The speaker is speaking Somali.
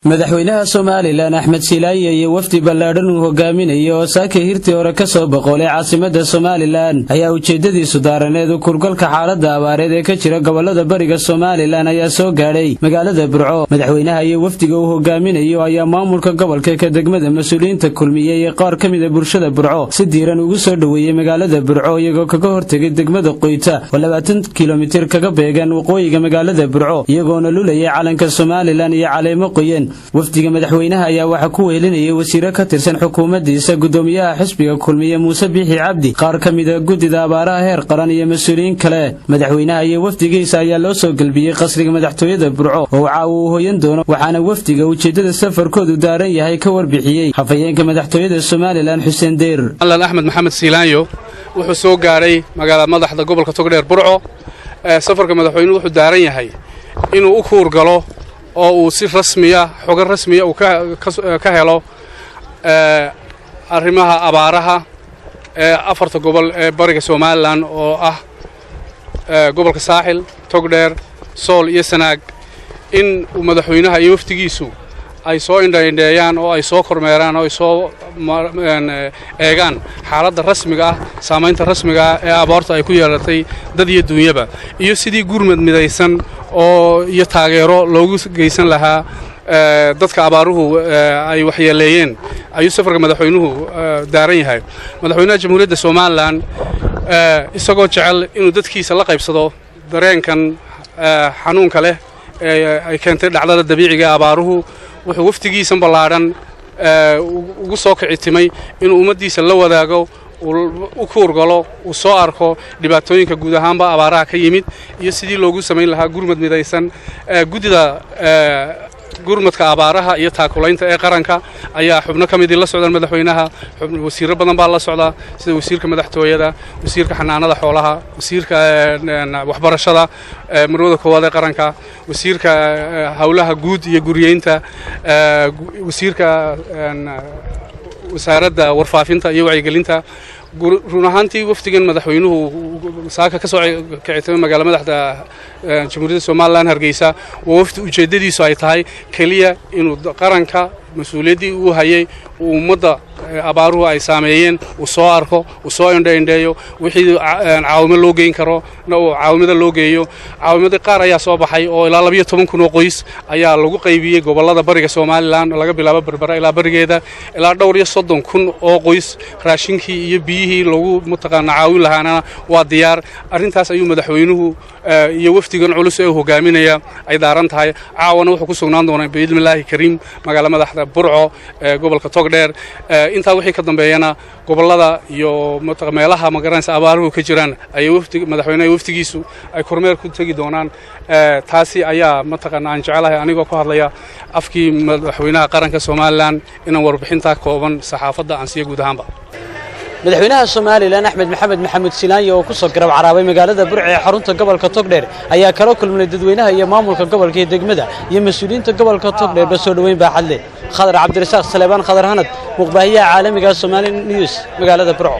Madaxweynaha Somaliland Axmed Silaanya iyo wafdi ballaadhan uu hogaaminayo oo saaka hirtii hore ka soo boqolay caasimadda Somaliland ayaa ujeeddadiisu daaraneed u kurgalka xaaladda abaareed ee ka jira gobollada bariga Somaliland ayaa soo gaadhay magaalada Burco. Madaxweynaha iyo wafdiga uu hogaaminayo ayaa maamulka gobolka, ka degmada, mas-uuliyiinta Kulmiye iyo qaar ka mida bulshada Burco si diiran ugu soo dhoweeyey magaalada Burco, iyagoo kaga hortegay degmada Qoyta oo 20 kilomitir kaga beegan waqooyiga magaalada Burco, iyagoona lulayay calanka Somaliland iyo caleemo qoyan. Wafdiga madaxweynaha ayaa waxaa ku wehelinayay wasiiro ka tirsan xukuumaddiisa, guddoomiyaha xisbiga Kulmiye Muuse Biixi Cabdi, qaar ka mida guddida abaaraha heer qaran iyo mas-uuliyiin kale. Madaxweynaha iyo wafdigiisa ayaa loo soo gelbiyey qasriga madaxtooyada Burco oo caawa uu hoyan doono, waxaana wafdiga ujeeddada safarkoodu daaran yahay ka warbixiyey hafayeenka madaxtooyada Somaliland, Xuseen Deyr. Axmed Maxamed Siilaanyo wuxuu soo gaadhay magaalada madaxda gobolka Togdheer, Burco. Safarka madaxweynuhu wuxuu daaran yahay inuu u kuurgalo oo uu si rasmiya, xogo rasmiya uu ka helo arrimaha abaaraha ee afarta gobol ee bariga Somaliland, oo ah gobolka Saaxil, Togdheer, Sool iyo Sanaag, in uu madaxweynaha iyo wafdigiisu ay soo indhaindheeyaan oo ay soo kormeeraan oo ay soo eegaan xaaladda rasmiga ah, saamaynta rasmiga ah ee abaartu ay ku yeelatay dad iyo duunyaba, iyo sidii gurmad midaysan oo iyo taageero loogu geysan lahaa dadka abaaruhu ay waxyeeleeyeen ayuu safarka madaxweynuhu daaran yahay. Madaxweynaha Jamhuuriyadda Somaliland, isagoo jecel inuu dadkiisa la qaybsado dareenkan xanuunka leh ee ay keentay dhacdada dabiiciga ee abaaruhu, wuxuu wafdigiisan ballaadhan ugu soo kicitimay inuu ummaddiisa la wadaago, u kuurgalo, uu soo arko dhibaatooyinka guud ahaanba abaaraha ka yimid iyo sidii loogu samayn lahaa gurmad midaysan. Guddida gurmadka abaaraha iyo taakulaynta ee qaranka ayaa xubno ka midii la socdaan madaxweynaha. Wasiirro badan baa la socdaa, sida wasiirka madaxtooyada, wasiirka xanaanada xoolaha, wasiirka waxbarashada, marwada koowaad ee qaranka, wasiirka howlaha guud iyo guriyeynta, wasiirka wasaaradda warfaafinta iyo wacyigelinta. Run ahaantii, wafdigan madaxweynuhu saaka ka soo kicitamay magaala madaxda Jamhuuriyadda Somaliland, Hargeysa, waa wafdi ujeeddadiisu ay tahay keliya inuu qaranka mas-uuliyaddii uu hayay uu ummadda abaaruhu ay saameeyeen uu soo arko, uu soo indhaindheeyo, wixii caawimo loo geyn karo na uu caawimada loo geeyo. Caawimadii qaar ayaa soo baxay oo ilaa 12,000 oo qoys ayaa lagu qaybiyey gobollada bariga Somaliland, laga bilaabo Berbera ilaa barigeeda. Ilaa dhowr iyo 30,000 oo qoys raashinkii iyo biyihii lagu mataqaana caawin lahaana waa diyaar. Arrintaas ayuu madaxweynuhu iyo wafdigan culus ee uu hogaaminaya ay daaran tahay. Caawana wuxuu ku sugnaan doonaa, biidni Illaahi Kariim, magaala madaxda Burco ee gobolka Togdheer. Intaa wixii ka dambeeyana gobollada iyo meelaha magaranaysa abaaruhu ka jiraan ayay wafdi madaxweynaha wafdigiisu ay kormeer ku tegi doonaan. Taasi ayaa mataqaana aan jecelahay, anigoo ku hadlaya afkii madaxweynaha qaranka Somaliland, inaan warbixintaa kooban saxaafadda aan siiyo guud ahaanba. Madaxweynaha Somaliland Axmed Maxamed Maxamuud Silaanya oo ku soo garab caraabay magaalada Burco ee xarunta gobolka Togdheer ayaa kala kulmay dadweynaha iyo maamulka gobolka iyo degmada iyo mas-uuliyiinta gobolka Togdheerba soo dhoweyn baaxad leh. Khadar Cabdirasaaq Saleebaan, Khadar Hanad, muqbaahiyaha caalamiga Somali News, magaalada Burco.